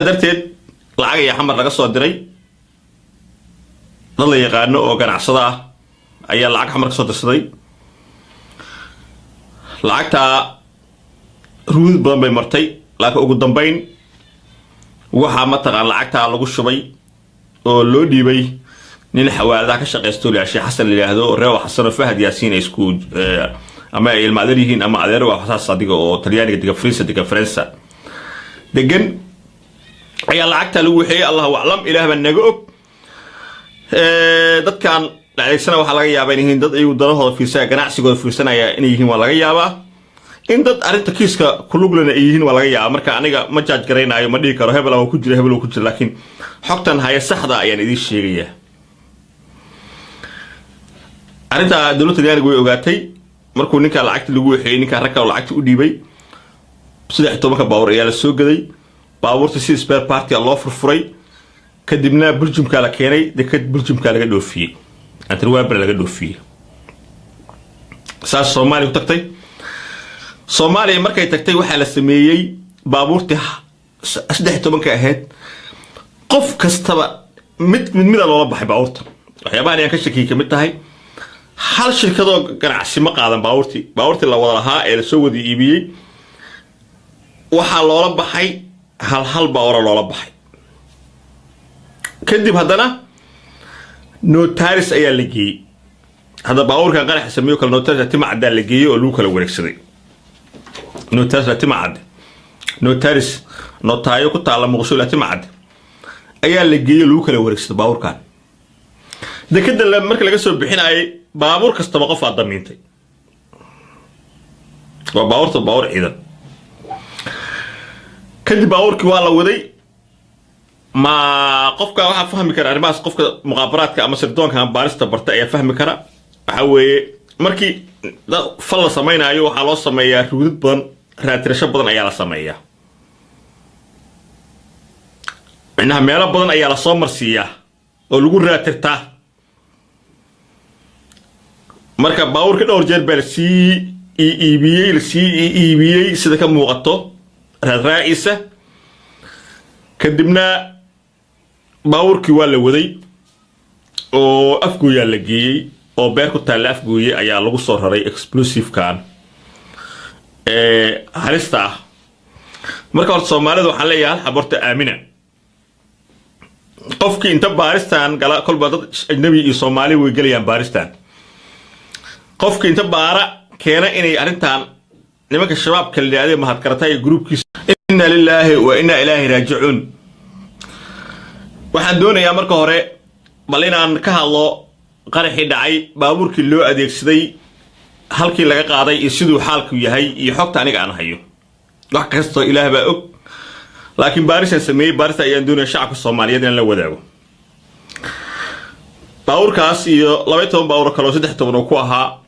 Darteed lacag ayaa Xamar laga soo diray. Dad la yaqaano oo ganacsada ah ayaa lacag Xamar ka soo dirsaday. Lacagtaa ruud badan bay martay, laakiin ugu dambeyn waxaa mataqaan lacagtaa lagu shubay oo loo dhiibay nin xawaaladaha ka shaqaysto, Sheekh Xasan la yidhaahdo, reewa Xasan oo Fahad Yaasiin ay isku ama ay ilma adeer yihiin ama adeer waa saas adiga, oo Talyaaniga dega, Faransa dega, Faransa degan, ayaa lacagtaa lagu waxeeyey. Allahu aclam, Ilaah baa naga og. Dadkan la adeegsana waxaa laga yaabaa inay yihiin dad iyagu danahooda fiirsanaya, ganacsigooda fiirsanaya inay yihiin waa laga yaabaa. In dad arrinta kiiska kuluglana ay yihiin waa laga yaabaa. Marka aniga ma judge garaynaayo, ma dhihi karo hebel waa ku jira, hebel waa ku jira, laakiin xogtan haya saxda ayaan idiin sheegayaa. Arrinta dowladda Talyaaniga way ogaatay markuu ninkaa lacagta lagu waxeeyey, ninkaa rag kaloo lacagta u dhiibay. 13-ka baabuur ayaa la soo gaday. Baabuurta si spare part-ia loo furfuray, kadibna Buljumkaa la keenay, deked Buljumkaa laga dhoofiyey, Antwerpen laga dhoofiyey. Saas Soomaaliya ku tagtay. Soomaaliya markay tagtay waxaa la sameeyey baabuurtii 13-ka ahayd qof kastaba mid mid mida loola baxay baabuurta. Waxyaabahan ayaan ka shakiyay kamid tahay, hal shirkadoo ganacsi ma qaadan baabuurtii. Baabuurtii la wada lahaa ee lasoo wada iibiyey waxaa loola baxay hal hal baabuura loola baxay. Kadib haddana notaris ayaa la geeyey. Hadda baabuurkan qaraxa sameeyo kale notaris tima caddaa la geeyey oo lagu kala wareegsaday. Notaris tima cadde, notaris notaayo ku taalla Muqdisho tima cadde ayaa la geeyey oo lagu kala wareegsaday baabuurkan. Dekeda marka laga soo bixinayay baabuur kastaba qof aa damiintay, waa baabuurta baabuur ciidan. Kadib baabuurkii waa la waday. Ma qofka waxaa fahmi kara arrimahaas qofka muqaabaraadka ama sirdoonka ama baarista barta ayaa fahmi kara. Waxaa weeye markii fal la samaynayo waxaa loo sameeyaa ruudad badan, raatirasho badan ayaa la sameeyaa, micnaha meelo badan ayaa lasoo marsiiyaa oo lagu raatirtaa. Marka baabuurka dhowr jeer baa lasii iibiyey, lasii iibiyey sida ka muuqato raadraaciisa. Kadibna baabuurkii waa la waday oo Afgooyaa la geeyey, oo beer ku taalla Afgooye ayaa lagu soo raray explosivekan ee halista ah. Marka horta Soomaalida waxaan leeyahay hal xab horta aamina. Qofkii inta baaristan gala, kolba dad ajnabi iyo Soomaali way gelayaan baaristan, qofkii inta baara keena inay arrintan nimanka Shabaabka la yidhahdee Mahadkarata iyo gruubkiisa, inna lilaahi wa inna ilaahi raajicuun. Waxaan doonayaa marka hore bal inaan ka hadlo qaraxii dhacay, baabuurkii loo adeegsaday, halkii laga qaaday iyo siduu xaalku yahay iyo xogta aniga aan hayo. Wax kastoo Ilaah baa og, laakiin baarisaan sameeyey, baarista ayaan doonaya shacabka Soomaaliyeed inaan la wadaago. Baabuurkaas iyo 12 baabuur kaloo 13 oo ku ahaa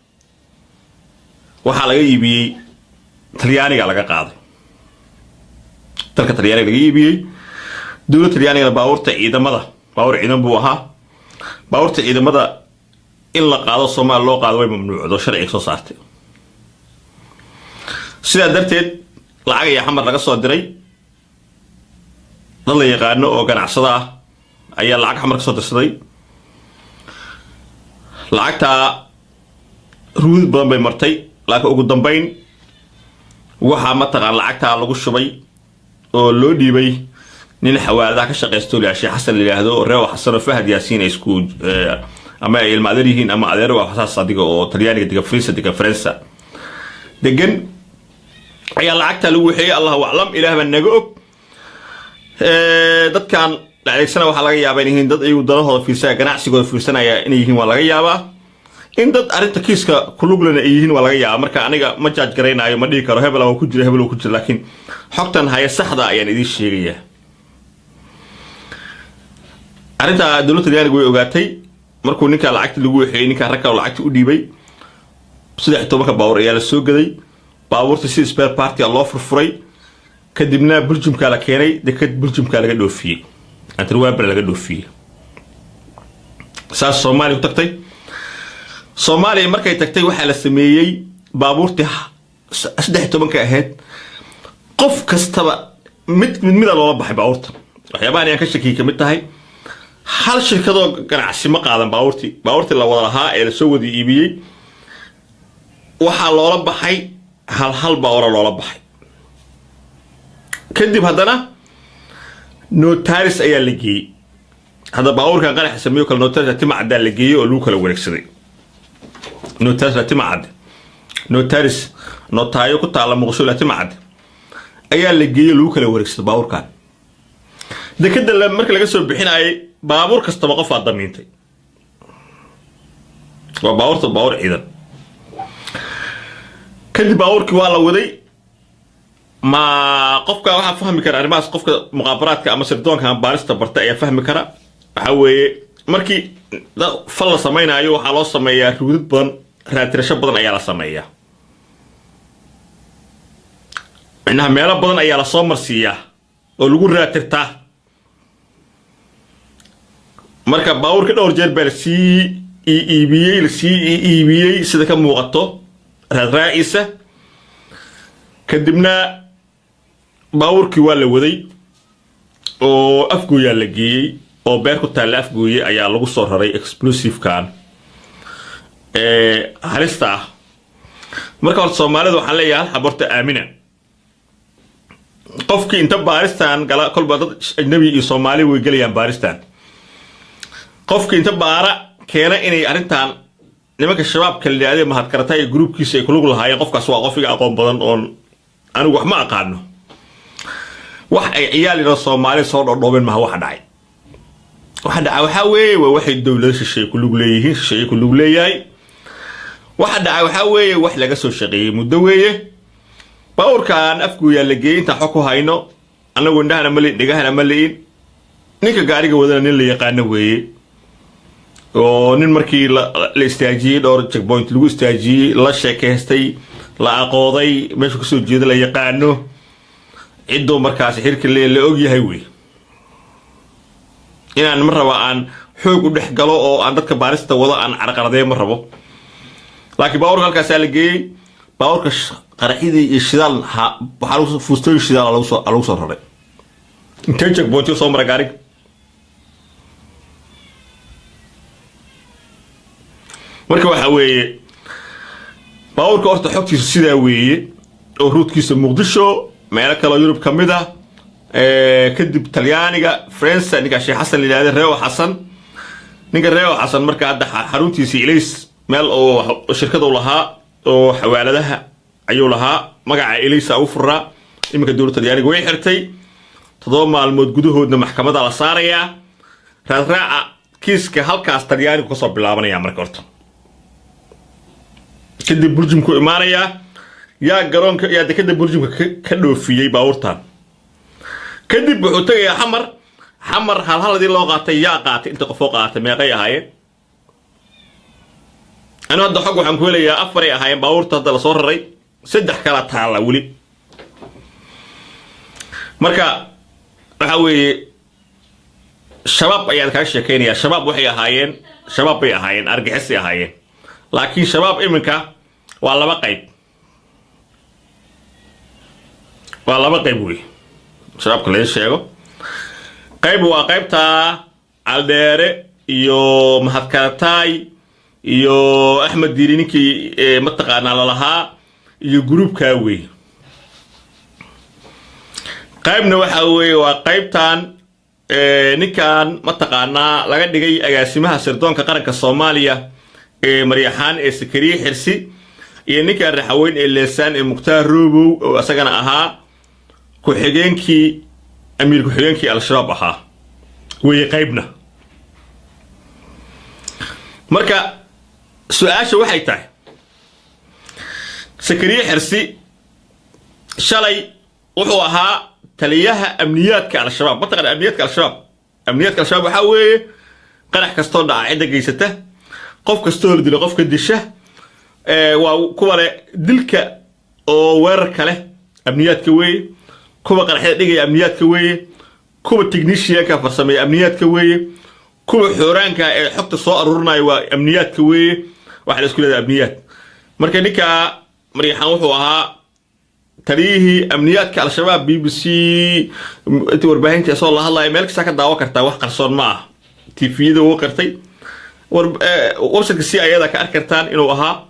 waxaa laga iibiyey Talyaaniga, laga qaaday dalka Talyaaniga laga iibiyey. Dowladda Talyaanigana baabuurta ciidamada, baabuur ciidan buu ahaa, baabuurta ciidamada in la qaado Soomaaliya loo qaado way mamnuucdo, sharciga soo saartay. Sidaa darteed lacag ayaa Xamar laga soo diray. Dad la yaqaano oo ganacsada ah ayaa lacag Xamar ka soo dirsaday. Lacagtaa ruud badan bay martay, laakiin ugu dambeyn waxaa mataqaan lacagtaa lagu shubay oo loo dhiibay nin xawaaladaha ka shaqaysto, Sheekh Xasan la yidhaahdo, reewa Xasan oo Fahad Yaasiin ay isku ama ay ilma adeer yihiin ama adeer waa saas adiga, oo Talyaaniga dega, Faransa dega, Faransa degan, ayaa lacagtaa lagu waxeeyey. Allahu aclam, Ilaah baa naga og. Dadkan la adeegsana waxaa laga yaabaa inay yihiin dad iyagu danahooda fiirsanaya, ganacsigooda fiirsanaya inay yihiin waa laga yaabaa. In dad arrinta kiiska kuluglana ay yihiin waa laga yaabaa. Marka aniga ma judge garaynaayo, ma dhihi karo hebel waa ku jira, hebel waa ku jira, laakiin xogtan haya saxda ayaan idiin sheegayaa. Arrinta dowladda Talyaaniga way ogaatay markuu ninkaa lacagta lagu waxeeyey, ninkaa rag kaloo lacagta u dhiibay. 13-ka baabuur ayaa la soo gaday. Baabuurta si spare part-ia loo furfuray, kadibna Buljumkaa la keenay, deked Buljumkaa laga dhoofiyey, Antwerpen laga dhoofiyey. Saas Soomaaliya ku tagtay. Soomaaliya markay tagtay waxaa la sameeyey baabuurtii 13-ka ahayd qof kastaba Mid mid mida loola baxay baabuurta. Waxyaabahan ayaan ka shakiyay kamid tahay, hal shirkadoo ganacsi ma qaadan baabuurtii. Baabuurtii la wada lahaa ee lasoo wada iibiyey waxaa loola baxay hal hal baabuura loola baxay. Kadib haddana notaris ayaa la geeyey. Hadda baabuurkan qaraxa sameeyo kale notaris tima caddaa la geeyey oo lagu kala wareegsaday. Notaris tima cadde, notaris notaayo ku taalla Muqdisho tima cadde ayaa la geeyey, lagu kala wareegsaday baabuurkan. Dekeda marka laga soo bixinayay baabuur kastaba qofaa damiintay. Waa baabuurta baabuur ciidan. Kadib baabuurkii waa la waday. Ma qofka waxaa fahmi kara arrimahaas, qofka muqaabaraadka ama sirdoonka ama baarista barta ayaa fahmi kara. Waxaa weeye, markii fal la samaynayo waxaa loo sameeyaa ruudad badan, raatirasho badan ayaa la sameeyaa, micnaha meelo badan ayaa lasoo marsiiyaa oo lagu raatirtaa. Marka baabuurka dhowr jeer baa lasii iibiyey, lasii iibiyey sida ka muuqato raadraaciisa. Kadibna baabuurkii waa la waday oo Afgooyaa la geeyey, oo beer ku taalla Afgooye ayaa lagu soo raray explosivekan halista ah. Marka horta Soomaalida waxaan leeyahay, hal xab horta aamina. Qofkii inta baaristan gala, kolba dad ajnabi iyo Soomaali way gelayaan baaristan, qofkii inta baara keena inay arrintan nimanka Shabaabka la yidhahdee Mahadkarata iyo gruubkiisa ay kulug lahaayeen, qofkaas waa qof iga aqoon badan oon anigu wax ma aqaano. Wax ay ciyaal yaro Soomaali soo dhodhoobeen maha. Waxa dhacay, waxa dhacay waxaa weeye waa waxay dowlado shisheeye ku lug leeyihiin, shisheeye ku lug leeyahay. Waxa dhacay waxaa weeye wax laga soo shaqeeyey muddo weeye. Baabuurkan Afgooyaa la geeyey, intaan xog ku hayno annagu, indhahana ma li'in, dhegahana ma li'in. Ninka gaariga wadana nin la yaqaano weeye, oo nin markii la istaajiyey, dhowr checkpoint lagu istaajiyey, la sheekaystay, la aqooday, meeshu kasoo jeeda la yaqaano, cidduu markaasi xirka le la og yahay wey. Inaan ma rabo aan xoog u dhex galo oo aan dadka baarista wado aan carqaladeyn ma rabo, laakiin baabuurka halkaasaa la geeyey. Baabuurka qaraxyadii iyo shidaal waxaa lagu fuustooyin shidaal lagu soo raray. Intee checkpoint soo mara gaariga? Marka waxaa weeye, baabuurka horta xogtiisa sidaa weeye, oo ruudkiisa Muqdisho, meelo kaleo Yurub ka mid ah, kadib Talyaaniga, Faransa. Ninka Sheekh Xasan la yidhahda, Reewo Xasan, ninka Reewo Xasan, marka hadda xaruntiisa Ilays, meel oo shirkadu lahaa oo xawaaladaha ayuu lahaa, magaca Ilaysa u furaa. Iminka dowladda Talyaaniga way xirtay. 7 maalmood gudahoodna maxkamadda la saarayaa. Raadraaca kiiska halkaas Talyaanigu kasoo bilaabanaya. Marka horta kadib Buljimku imaanayaa, yaa garoonka, yaa dekada Buljimka ka dhoofiyey baabuurtan. Kadib wuxuu tegayaa Xamar. Xamar halhaladii loo qaatay, yaa qaatay, inta qofoo qaatay meeqay ahaayeen? Anu hadda xog waxaan ku helayaa afaray ahaayeen baabuurta hadda lasoo raray, saddex kala taalla weli. Marka waxa weeye, Shabaab ayaan kaga sheekaynayaa. Shabaab waxay ahaayeen, Shabaab bay ahaayeen, argixisay ahaayeen, laakiin Shabaab iminka waa laba qayb, waa laba qayb wey. Shabaabka laga sheego qayb waa qaybta Caldheere iyo Mahadkarataay iyo Axmed Diiri, ninkii mataqaanaa lalahaa, iyo gruubkaa wey. Qaybna waxa weeye waa qaybtan ninkan mataqaanaa laga dhigay agaasimaha sirdoonka qaranka Soomaaliya ee Maryaxaan ee Sakariye Xirsi, iyo ninkan Raxaweyn ee Leesaan ee Mukhtaar Robow, oo isagana ahaa ku-xigeenkii, amiir ku-xigeenkii Al-Shabaab ahaa weeye qaybna. Marka su-aasha waxay tahay, Sakariye Xirsi shalay wuxuu ahaa taliyaha amniyaadka Al-Shabaab. Mataqana amniyaadka Al-Shabaab? Amniyaadka Al-Shabaab waxaa weeye qarax kastoo dhaca cidda geysata, qof kastoo la dilo qofka disha, waa kuwa leh dilka oo weerarka leh, amniyaadka weeye. Kuwa qaraxyada dhigaya amniyaadka weeye. Kuwa technicianka farsameeya amniyaadka weeye. Kuwa xooraanka ee xogta soo aruurinaya waa amniyaadka weeye. Waxaa la isku leedahay amniyaad. Marka ninka Maryaxaan wuxuu ahaa Taliyihii amniyaadka Al-Shabaab BBC intii warbaahinta soo la hadlaya meel kasta ka daawan kartaa, wax qarsoon ma ah. TV-yada wuu qirtay, website-ka CIA-da ka arki kartaan inuu ahaa.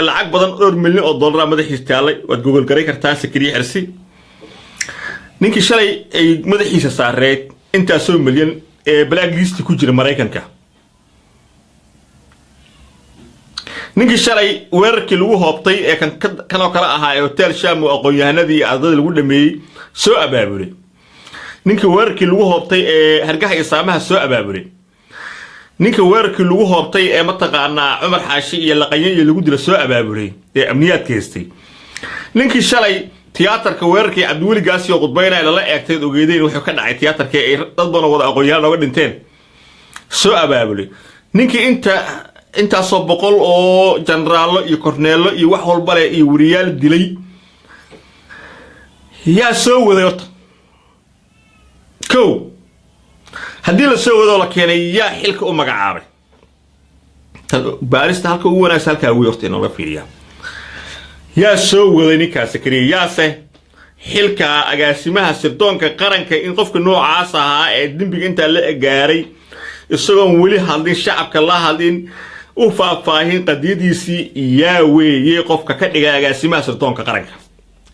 Lacag badan, dhowr milyan oo dollar madaxiisa taalay, waad google garay kartaa. Sakariye Xirsi, ninkii shalay ay madaxiisa saareed intaasoo milyan ee black list ku jira Maraykanka, ninkii shalay weerarkii lagu hoobtay ee kan kanoo kale ahaa ee Hotel Sham oo aqoon-yahanadii iyo ardadii lagu dhameeyey soo abaabulay, ninkii weerarkii lagu hoobtay ee Hargaha iyo Saamaha soo abaabulay, ninka weerarkii lagu hoobtay ee mataqaanaa Cumar Xaashi iyo Laqanyo iyo lagu dila soo abaabulay ee amniyaadka haystay, ninkii shalay tiyaatarka weerarkii Cabdiweli Gaasi oo khudbaynaya lala eegtay, ogeedeen wuxuu ka dhacay tiyaatarka ay dad badan wada aqoon-yahan nooga dhinteen soo abaabulay, ninkii intaasoo boqol oo jenaraallo iyo korneello iyo wax walba leh iyo weriyaal dilay yaa soo waday horta? Kow, haddii la soo wadoo la keenay, yaa xilka u magacaabay? Baarista halka ugu wanaagsan halkaa wey horta inooga fiiriyaa. Yaa soo waday ninkaas Sakariya? Yaase xilka agaasimaha sirdoonka qaranka in qofka noocaas ahaa ee dembiga intaa la gaaray, isagoon weli hadlin, shacabka la hadlin, u faahfaahin qadiyadiisii, yaa weeye qofka ka dhigay agaasimaha sirdoonka qaranka?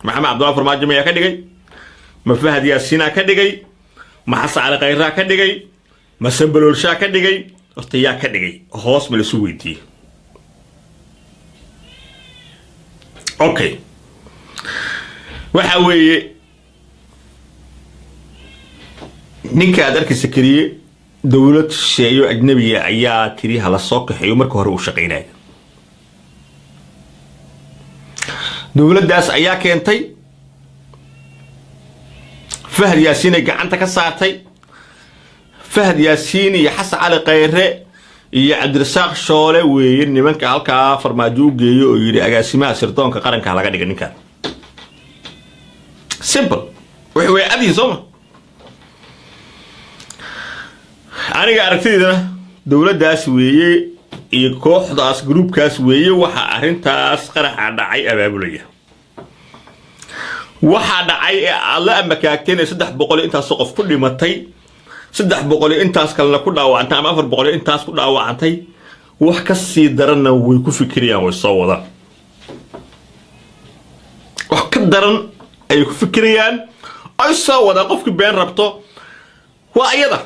Maxamed Cabdullahi Farmaajo mayaa ka dhigay? Ma Fahad Yaasiinaa ka dhigay? Ma Xasan Cali Khayraa ka dhigay? Ma Sambaloolshaa ka dhigay? Horta yaa ka dhigay? Hoos ma lasu weydiiyey? Okay, waxa weeye ninka aad arkaysa Keliye dowlad shisheeyo ajnabiga ayaa tiri hala soo kaxeeyo. Marka hore uu shaqaynaya dowladdaas ayaa keentay, Fahad Yaasiin ay gacanta ka saartay. Fahad Yaasiin iyo Xasan Cali Khayre iyo Cabdirasaaq Shoole weeye nimanka halkaa Farmaajo u geeyo oo yidhi agaasimaha sirdoonka qaranka laga dhiga ninkan. Simple, wixii way cadyihin, soo ma? Aniga aragtideydana dowladdaas weeye iyo kooxdaas, gruubkaas weeye waxaa arrintaas qaraxa dhacay abaabulaya. Waxaa dhacay ee aad la amakaagteen ee 300 intaasoo qof ku dhimatay, 300 intaas kalena ku dhaawacantay, ama 400 intaas ku dhaawacantay, wax ka sii daranna way ku fikirayaan, way soo wadaan. Wax ka daran ayay ku fikirayaan, ay soo wadaan. Qofkii been rabto waa iyada,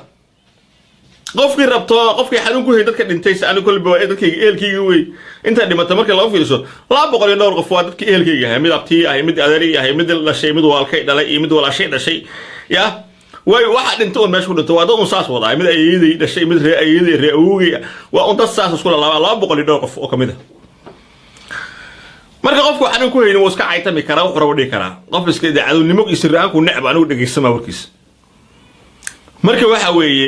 qofkii rabto, qofkii xanuun ku hay dadka dhintay. Se anigu kolba waa dadkayga, ehelkayga wey intaa dhimata. Marka loo fiiriso 200 iyo dhowr qof waa dadkii ehelkayga ahay, mid abtii ahay, mid adeeray ahay, mid dhashay, mid walaalkay dhalay iyo mid walaashay dhashay. Ya way waxa dhinta un meesha ku dhinta waa dad un saas wadaay, mid ayeeyaday dhashay, mid ree ayeeyaday, ree awowgay, waa un dad saas isku lalaabaa, 200 iyo dhowr qof oo kamid ah. Marka qofku xanuun ku haynin wuu iska caytami karaa, wuxuu rabo dhihi karaa. Qof iska idaacadunimo iyo sirra-aanku necb, anigu dhegaysama warkiisa. Marka waxa weeye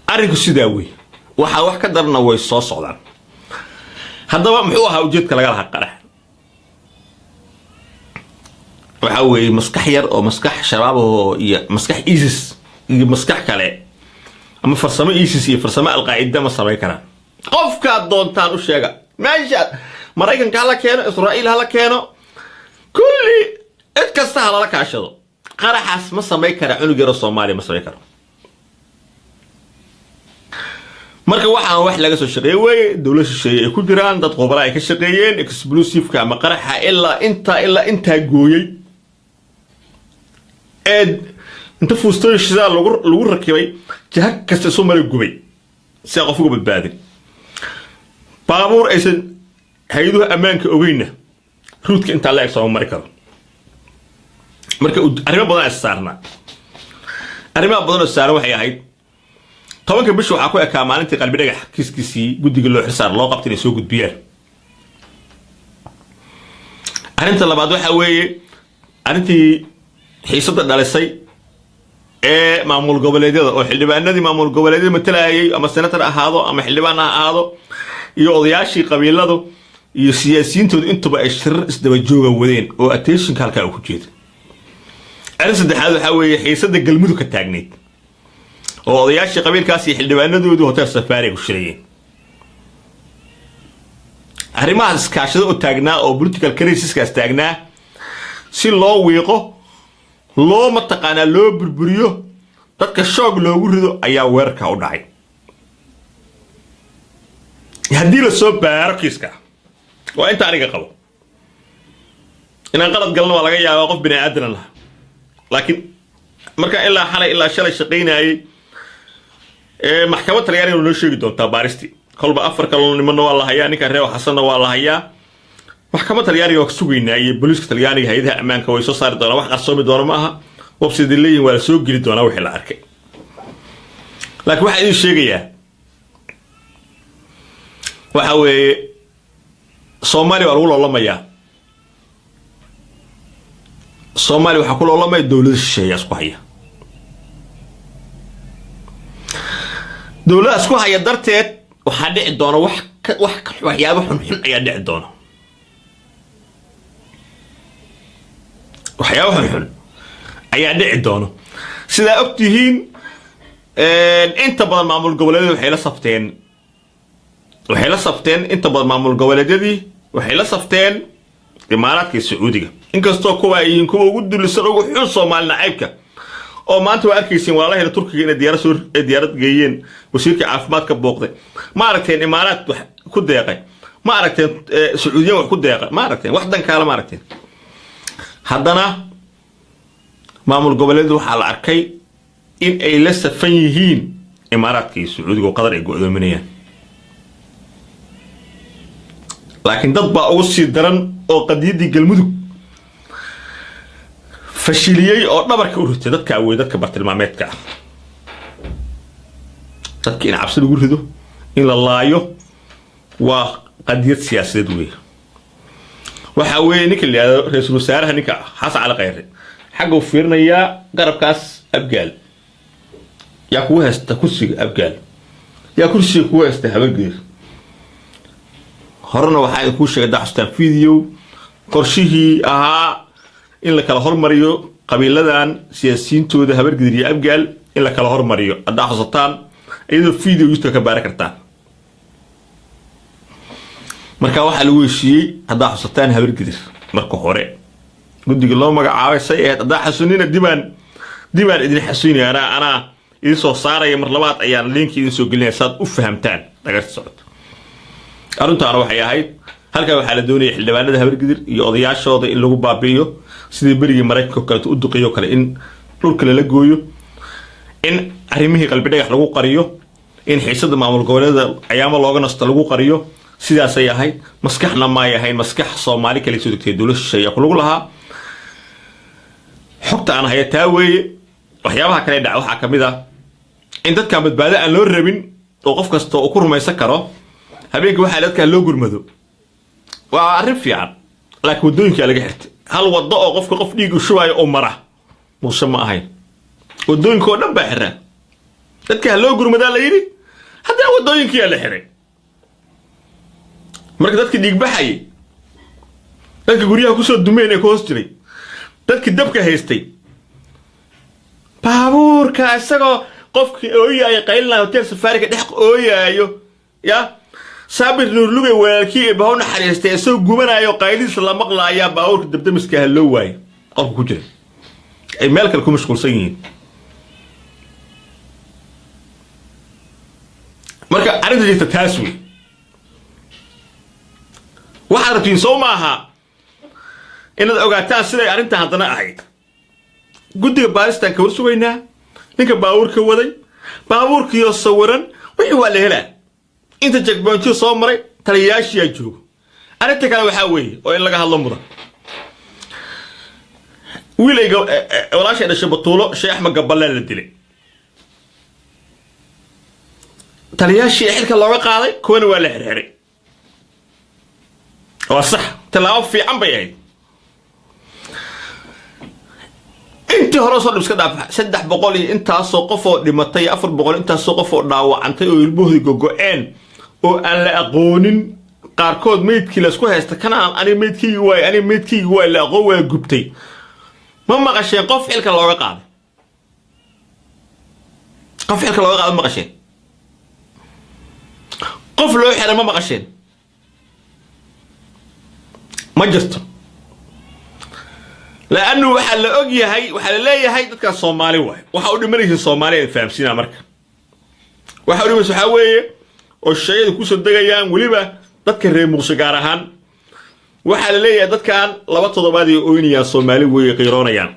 arrinku sidaa wey, waxaa wax ka darana way soo socdaan. Haddaba muxuu ahaa ujeedka laga lahaa qarax? Waxa weeye maskax yar oo maskax Shabaab oo iyo maskax ISIS iyo maskax kale ama farsamo ISIS iyo farsamo Alqaacida ma samayn karaan. Qofkaad doontaan u sheega, meesha Maraykanka hala keeno, Israa'iil hala keeno, kulli cid kasta ha lala kaashado, qaraxaas ma samayn kara cunug yaro Soomaaliya, ma samayn karo. Marka waxaan wax laga soo shaqeeye weeye, dowlad shisheeye ay ku jiraan, dad qobala ay ka shaqeeyeen. Explosiveka ama qaraxa ilaa intaa ilaa intaa gooyey ee inta fuustooyin shidaal lagu rakibay jiha kasta isu mara gubay si aan qof uga badbaadin, baabuur aysan hay-aduhu ammaanka ogeynna ruudka intaa la eg sooma mari karo. Marka arrimo badan is saarnaa, arrimaha badan oo saaran waxay ahayd 10-ka bisha waxaa ku ekaa maalintii Qalbi Dhagax kiiskiisii guddiga loo xilsaar loo qabtay inay soo gudbiyaan. Arrinta labaad waxa weeye arrintii xiisadda dhalisay ee maamul goboleedyada oo xildhibaanadii maamul goboleedyada matalayay, ama senator ahaado ama xildhibaan ha ahaado, iyo odayaashii qabiiladu iyo siyaasiyiintoodu intuba ay shirar isdaba jooga wadeen oo attentionka halkaa uu ku jeeda. Arrin saddexaad waxaa weeye xiisadda Galmudug ka taagneyd oo odayaashii qabiilkaas iyo xildhibaanadoodii Hotel Safari ay ku shirayeen. Arrimahaas iskaashada oo taagnaa oo political crisiskaas taagnaa si loo wiiqo, loo mataqaanaa loo burburiyo, dadka shoog loogu rido ayaa weerarka u dhacay. Haddii lasoo baaro kiiska, waa inta aniga qabo, inaan qalad galno waa laga yaabaa, qof bini aadana laha, laakiin markaan ilaa xalay ilaa shalay shaqaynayay, maxkamad Talyaaniga noo sheegi doontaa baaristii. Kolba afar kaloo nimanna waa la hayaa, ninka reew Xasanna waa la hayaa. Maxkamad Talyaaniga waa ka sugaynaa iyo booliiska Talyaaniga, hay-adaha ammaanka way soo saari doonaa. Wax qarsoomi doona ma aha, website leeyihin waa la soo geli doonaa wixii la arkay. Laakiin waxaa idin sheegayaa waxa weeye, Soomaaliya waa lagu loolamayaa. Soomaaliya waxaa ku loolamaya dowlada shisheeya isku haya. Dowladda isku haya darteed waxaa dhici doona wax waxyaabo xunxun ayaa dhici doona, waxyaabo xunxun ayaa dhici doono. Sidaa og tihiin, inta badan maamul goboleedyada waxay la safteen, waxay la safteen, inta badan maamul goboleedyadii waxay la safteen Imaaraadka iyo Sacuudiga, inkastoo kuwa ay yihiin kuwa ugu dulisan, ugu xun Soomaali nacaybka. Oo maanta waa arkaysiin walaalahayna Turkiga inay diyaarad soo ay diyaarad geeyeen, wasiirka caafimaadka booqday. Ma aragteen Imaaraad wax ku deeqay? Ma aragteen Sacuudiyan wax ku deeqay? Ma aragteen wax dankaala? Ma aragteen? Haddana maamul goboleedyadu waxaa la arkay in ay la safan yihiin Imaaraadka iyo Sacuudiga oo Qatar ay go'doominayaan. Laakiin dad baa ugu sii daran oo qadiyaddii Galmudug fashiliyey oo dhabarka u ritay. Dadka awey, dadka bartilmaameedka ah, dadka in cabsi lagu rido, in la laayo, waa qadiyad siyaasadeed weeye. Waxa weeye ninka la yidhahdo ra-iisul wasaaraha, ninka Xasan Cali Khayre, xagga uu fiirinayaa garabkaas Abgaal yaa kugu haysta kursiga, Abgaal yaa kursiga kugu haysta, Habargeer. Horena waxaa idinkuu sheegay daxustaan video qorshihii ahaa in la kala hormariyo qabiiladan siyaasiyiintooda, Habargedir iyo Abgaal in la kala hormariyo. Haddaa xusataan, iyadoo video YouTube ka baari kartaan. Marka waxaa lagu heshiiyey, haddaa xusataan, Habargedir marka hore guddiga loo magacaabay say ahayd. Haddaa xasunina, dibaan idin xasuunaya, anaa idin soo saaraya. Mar labaad ayaan linki idin soo gelinaya saad u fahamtaan dhagarta socoto. Arrintaana waxay ahayd, halkaa waxaa la doonaya xildhibaanada Habargidir iyo odayaashooda in lagu baabi'iyo sidii berigii Maraykanka oo kaleeto u duqiyo kale, in dhulka lala gooyo, in arrimihii Qalbi Dhagax lagu qariyo, in xiisada maamul goboleeda ayaamo looga nasto lagu qariyo. Sidaasay ahayd. Maskaxna maay ahayn maskax Soomaali kale soo degtay, dowlad shisheeya kulagu lahaa. Xogta aan haya taa weeye. Waxyaabaha kale dhaca waxaa ka mid ah in dadkan badbaado aan loo rabin oo qof kasta uu ku rumaysan karo. Habeenkii waxaa dadkaa loo gurmado, waa arrin fiican, laakiin waddooyinkaa laga xirtay. Hal waddo oo qofka qof dhiig u shubaayo oo mara Muqdisho ma ahayn, waddooyinka oo dhan baa xiraa. Dadka ha loo gurmadaa la yidhi, haddana waddooyinkiyaa la xiray. Marka dadkii dhiigbaxayay, dadka guryaha kusoo dumeen ee ku hoos jiray, dadkii dabka haystay, baabuurka isagoo qofkii ooyaayo, qaylinaayo, hotel Safaariga dhex ooyaayo, ya Saabir Nuurlugay walaalkii ee bahu naxariistay, isagoo gubanaayo, qaylidiisa la maqlaayaa, baabuurka dabdamiska ha loo waayo qofka ku jira, ay meel kale ku mashquulsan yihiin. Marka arrinta jirta taas wey. Waxaad rabtiin soo maaha inaad ogaataan siday arrintan haddana ahayd? Guddiga baaristaan ka war sugaynaa. Ninka baabuurka waday, baabuurkiioo sawiran, wixii waa la helaa, inta jagboontiyo soo maray, taliyayaashiyaa joogo. Arrinta kale waxaa weeye oo in laga hadlo mudan, wiilayga walaashay dhashay Batuulo Sheekh Axmed Gaballe la dilay, taliyaashii xilka looga qaaday, kuwana waa la xirxiray. Waa sax, tallaabo fiican bay ahayd. Intii hore soo dhib iska dhaaf, 300 iyo intaasoo qof oo dhimatay, 400 intaasoo qof oo dhaawacantay oo ilmahoodii gogo-een oo aan la aqoonin, qaarkood meydkii laysku haysta, kana aan aniga meydkaygi waay, aniga meydkaygi waay, la aqoon waa gubtay. Ma maqasheen qof xilka looga qaaday? Qof xilka looga qaaday ma maqasheen? Qof loo xiray ma maqasheen? Ma jirto, laannu waxaa la og yahay, waxaa la leeyahay dadkan Soomaali waay. Waxa u dhimanaysa Soomaaliya fahamsiinaa. Marka waxa u dhimanaysa waxaa weeye oo shisheeyada kusoo degayaan, weliba dadka reer Muqdisho gaar ahaan, waxaa la leeyahay dadkan 2 toddobaad ay oynayaan, Soomaali weeye, qiiroonayaan,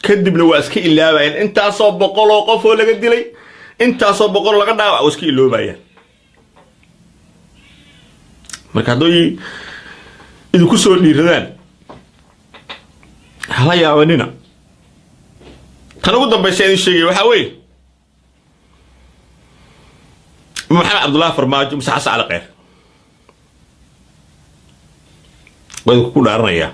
kadibna waa iska ilaabayaan. Intaasoo boqol oo qof oo laga dilay, intaasoo boqol laga dhaawac, waa iska iloobayaan. Marka hadday idinku soo dhiiradaan, hala yaabanina. Tan ugu dambaysa idin sheegaya waxaa weeye, Maxamed Cabdullaahi Farmaajo mise Xasan Cali Kheyr, waa idinku ku dhaaranayaa,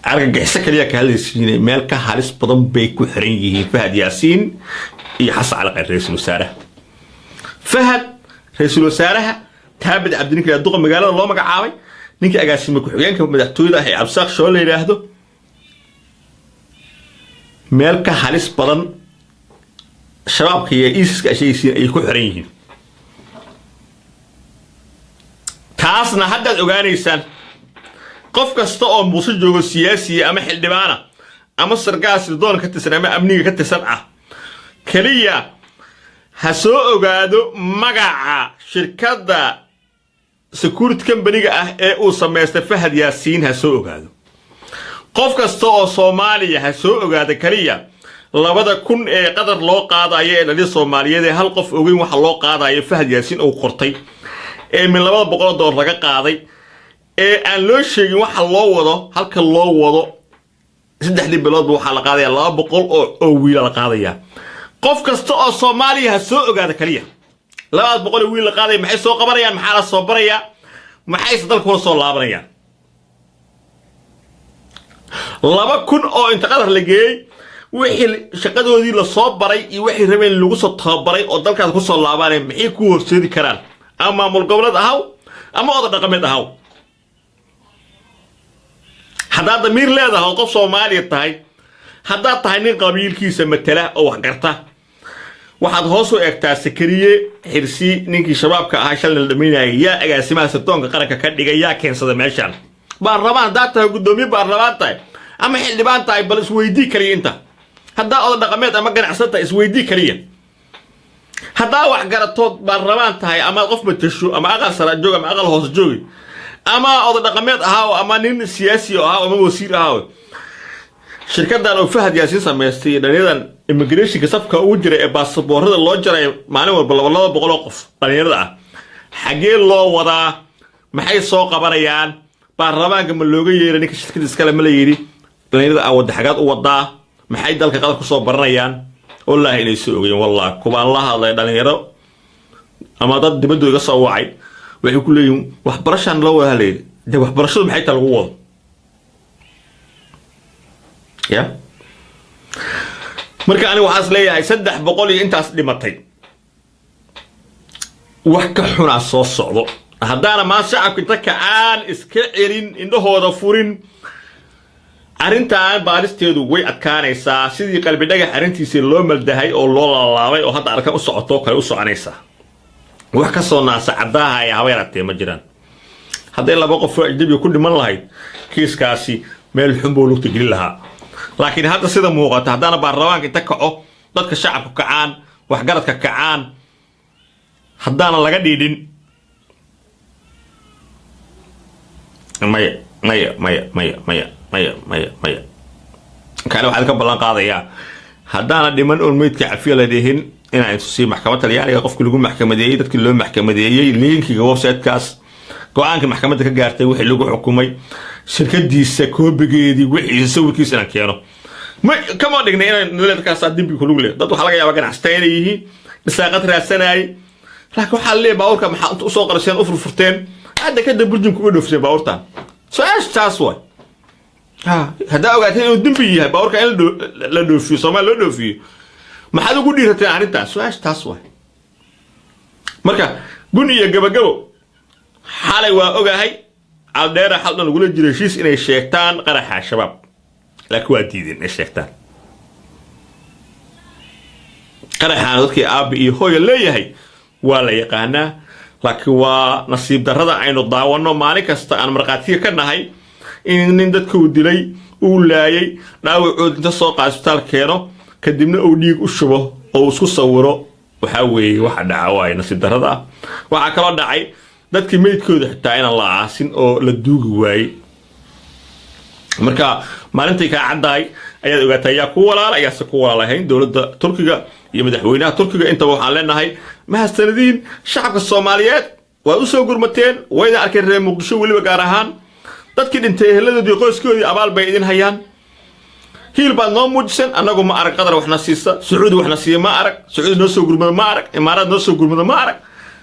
argagixiso kaliya ka hadlaysiinay, meel ka halis badan bay ku xiran yihiin Fahad Yaasiin iyo Xasan Cali Kheyr. Ra-iisul wasaaraha Fahad, ra-iisul wasaaraha Taabid Cabdi, ninka duqa magaalada loo magacaabay, ninka agaasime ku-xigeenka madaxtooyada ah ee Cabsaaq Shoo la yidhaahdo, meel ka halis badan Shabaabka iyo ISISka ashaysiin ayay ku xiran yihiin. Taasna haddaad ogaanaysaan, qof kasta oo Muuse joogo, siyaasiya ama xildhibaana ama sargaal sirdoon ka tirsan ama amniga ka tirsan ah, keliya ha soo ogaado magaca shirkadda security company-ga ah ee uu samaystay Fahad Yaasiin. Ha soo ogaado qof kasta oo Soomaaliya, ha soo ogaado keliya 2000 ee Qadar loo qaadayo ee dhaliya Soomaaliyeed ee hal qof ogeyn waxa loo qaadayo, Fahad Yaasiin uu qortay, ee min $200 laga qaaday, ee aan loo sheegin waxa loo wado, halka loo wado. 3dii biloodba waxaa la qaadaya 200 oo wiila la qaadaya. Qof kasta oo Soomaaliya ha soo ogaado kaliya 200 oo wiil la qaadaya maxay soo qabanayaan, maxaa la soo barayaa, maxayse dalka kula soo laabanayaan. 2000 oo inta Qadar la geeyey, wixii shaqadoodii lasoo baray iyo waxay rabeen lagu soo tababaray oo dalkaas kusoo laabanaya, maxay ku horseedi karaan? Ama maamul goboleed ahaw ama oda dhaqameed ahaw, haddaad damiir leedahay oo qof Soomaaliya tahay, haddaad tahay nin qabiilkiisa matala oo wax garta, waxaad hoos u eegtaa Sakariye Xirsi, ninkii Shabaabka ahaa shalna la dhamaynayay, yaa agaasimaha sirdoonka qaranka ka dhigay, yaa keensada meeshaan baarlamaan? Haddaad tahay guddoomiye baarlamaan tahay ama xildhibaan tahay, bal isweydii kaliya inta. Haddaa oda dhaqameed ama ganacsan tahay, isweydii kaliya. Haddaa wax garatood baarlamaan tahay ama qof matasho ama aqal sara joog ama aqal hoose joogi ama oda dhaqameed ahaaw ama nin siyaasi ahaaw ama wasiir ahaaw, shirkadan oo Fahad Yaasiin samaystay, dhalinyadan immigrationka safka ugu jira ee baasaboorada loo jaray maalin walba 200 oo qof dhalinyarada ah, xaggee loo wadaa? Maxay soo qabanayaan? Baarlamaanka ma looga yeeray ninka shirkada iskale? Ma la yidhi dhalinyarada aa wadda xagaad u wadaa? Maxay dalka Qadar kusoo baranayaan? Wallaahi inay soo ogeen. Wallahi kubaan la hadlay dhalinyaro ama dad dibaddu iga soo wacay, waxay ku leeyihin waxbarashaan loo wada halayidhi. Dee waxbarashadu maxay taa lagu wado ya? Marka aniga waxaas leeyahay 300 iyo intaas dhimatay, wax ka xunaa soo socdo haddaana maan shacabka inta kacaan iska celin, indhahooda furin. Arrintan baaristeedu way adkaanaysaa, sidii Qalbi Dhagax arrintiisii loo maldahay oo loo laalaabay oo hadda arkan u socoto kale u soconaysaa. Wax ka soo naasa caddaaha haba yaratee ma jiraan. Hadday 2 qof oo ajnabiga ku dhiman lahayd, kiiskaasi meel xun buu lugta gelin lahaa, laakiin hadda sida muuqata, haddaana baarlamaanka inta kaco, dadka shacabku kacaan, waxgaradka kacaan, haddaana laga dhiidhin, maya, maya, maya, maya, maya, maya, maya, maya. Kaani waxaad ka ballan qaadayaa, haddaana dhiman oon meydka cafiya la dhihin, inaan intusiyo maxkamad Talyaaniga qofkii lagu maxkamadeeyey, dadkii loo maxkamadeeyey, linkiga websitekaas, go-aanka maxkamadda ka gaartay, wixii lagu xukumay, shirkadiisa koobigeedii, wixiisa sawirkiisa inaan keeno. Ma kama dhignay inaan leedkaasaa dembi kulug leh. Dad waxaa laga yaabaa ganacsataa inay yihiin, dhisaaqad raadsanayay, laakiin waxaa leeyahay baabuurka maxaa inta usoo qarasheen u furfurteen, hadda kadib burjinku uga dhoofiseen baabuurtan? Su-aasha taas waay. Haddaa ogaateen inuu dembi yahay baabuurka in la dhoofiyo, Soomaaliya loo dhoofiyo, maxaad ugu dhiirateen arrintaas? Su-aasha taas waay. Marka gun iyo gabagabo, xalay waa ogahay Caldheera xal dhan lagula jiro heshiis inay sheegtaan qaraxa Shabaab, laakiin waa diideen inay sheegtaan qaraxaana. Dadkii aabi iyo hooya leeyahay waa la yaqaanaa. Laakiin waa nasiib darrada aynu daawanno maalin kasta, aan markhaatiga ka nahay in nin dadka uu dilay, uu laayay, dhaawacood inta soo qaad isbitaal keeno, kadibna uu dhiig u shubo oo uu isku sawiro. Waxaa weeye waxa dhaca waaye nasiib darrada ah. Waxaa kaloo dhacay dadkii meydkooda xitaa inaan la aasin oo la duugi waayey. Marka maalintay kaa caddahay ayaad ogaataa yaa ku walaala, ayaase ku walaalahayn. Dowladda Turkiga iyo madaxweynaha Turkiga intaba waxaan leenahay mahadsanadiin. Shacabka Soomaaliyeed waad u soo gurmateen, wayna arkeen reer Muqdisho weliba, gaar ahaan dadkii dhintay eheladoodii, qoyskoodii abaal bay idin hayaan, hiil baad noo muujisan. Annagu ma arag Qatar waxna siisa, Sacuudi waxna siiya ma arag, Sacuudi noo soo gurmado ma arag, Imaaraad noo soo gurmado ma arag.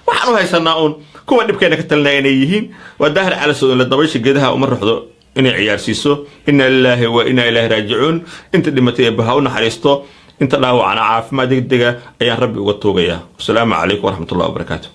Waxaan u haysanaa uun kuwa dhibkeena ka talinaya inay yihiin. Waa Daahir Calasow in la dabaysha geedaha uma ruxdo inay ciyaarsiiso. Inna lilaahi wa inna ilaahi raajicuun. Inta dhimatay Eebbe ha u naxariisto, inta dhaawacana caafimaad degdega ayaan Rabbi uga tuugayaa. Wasalaamu calaykum waraxmatullahi wabarakaatu.